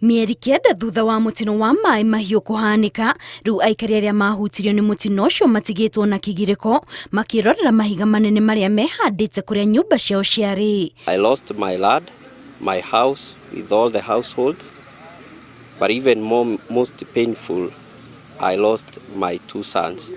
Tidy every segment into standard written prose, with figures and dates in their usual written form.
Mĩeri 9 thutha wa mũtino wa maĩ mahiũ kũhanĩka, rĩu aikari arĩa mahutirio nĩ mũtino ũcio matigĩtwo na kĩgirĩko makĩrorera mahiga manene marĩa mehandĩte kũrĩa nyũmba ciao ciarĩ. I lost my land, my house with all the households, but even more most painful, I lost my two sons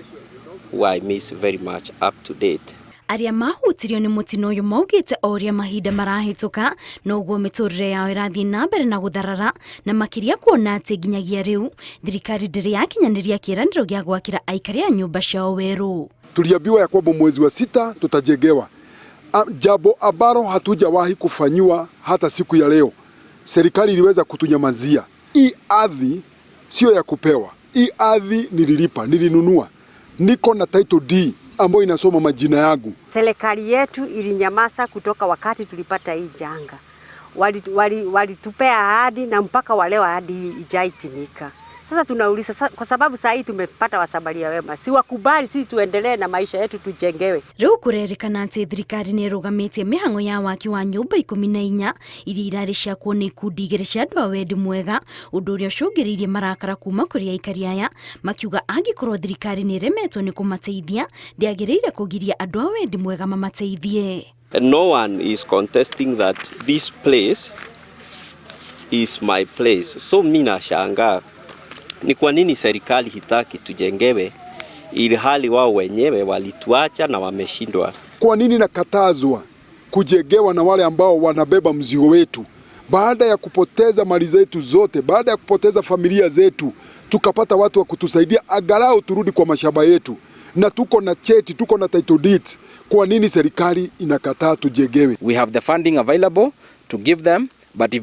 who I miss very much up to date. Arĩa mahutirio nĩ mũtino ũyũ maugĩte o ũrĩa mahinda marahĩtũka noguo mĩtũrĩre yao ĩrathiĩ na mbere na gũtharara, na makĩria kuona atĩ nginyagia rĩu thirikari ndĩrĩ yakinyanĩria kĩĩranĩro gĩa gwakĩra aikari a nyũmba ciao werũ. Tuliambiwa ya kwamba mwezi wa 6 tutajengewa, jambo ambalo hatujawahi kufanyiwa hata siku ya leo. Serikali iliweza kutunyamazia. Hii ardhi sio ya kupewa, hii ardhi nililipa, nilinunua, niko na title deed ambayo inasoma majina yangu. Serikali yetu ilinyamaza kutoka wakati tulipata hii janga. Walitupea ahadi na mpaka wa leo ahadi haijaitimika. Sasa tunauliza kwa sababu saa hii tumepata wasamaria wema, si wakubali sisi tuendelee na maisha yetu tujengewe. Rĩu kũrerĩkana atĩ thirikari nĩ ĩrũgamĩtie mĩhang'o ya waki wa nyũmba 14 iria irarĩ ciakwo nĩ ikundi 2 cia andũ a wendi mwega, ũndũ ũrĩa ũcũngĩrĩirie marakara kuma kũrĩ aikari aya makiuga angĩkorwo thirikari nĩ ĩremetwo nĩ kũmateithia ndĩagĩrĩire kũgiria andũ a wendi mwega mamateithie. No one is contesting that this place is my place. So mimi nashangaa ni kwa nini serikali hitaki tujengewe ili hali wao wenyewe walituacha na wameshindwa. Kwa nini nakatazwa kujengewa na wale ambao wanabeba mzigo wetu? Baada ya kupoteza mali zetu zote, baada ya kupoteza familia zetu, tukapata watu wa kutusaidia angalau turudi kwa mashamba yetu, na tuko na cheti, tuko na title deeds. Kwa nini serikali inakataa tujengewe? We have the funding available to give them, but if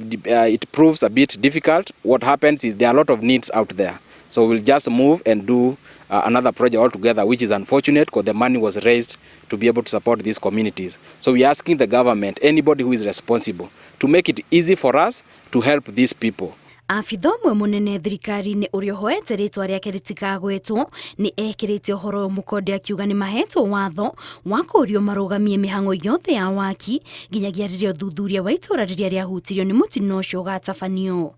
it proves a bit difficult, what happens is there are a lot of needs out there. So we'll just move and do another project altogether, which is unfortunate because the money was raised to be able to support these communities. So we're asking the government, anybody who is responsible, to make it easy for us to help these people. Abitha ũmwe mũnene thirikari-inĩ ũrĩa ũhoete rĩtwa rĩake rĩtikagwetwo nĩ ekĩrĩte ũhoro ũyũ mũkonde akiuga nĩ mahetwo watho wa kũũrio marũgamie mĩhang'o yothe ya waki nginyagia rĩrĩa ũthuthuria wa itũũra rĩrĩa rĩahutirio nĩ mũtino ũcio ũgatabanio.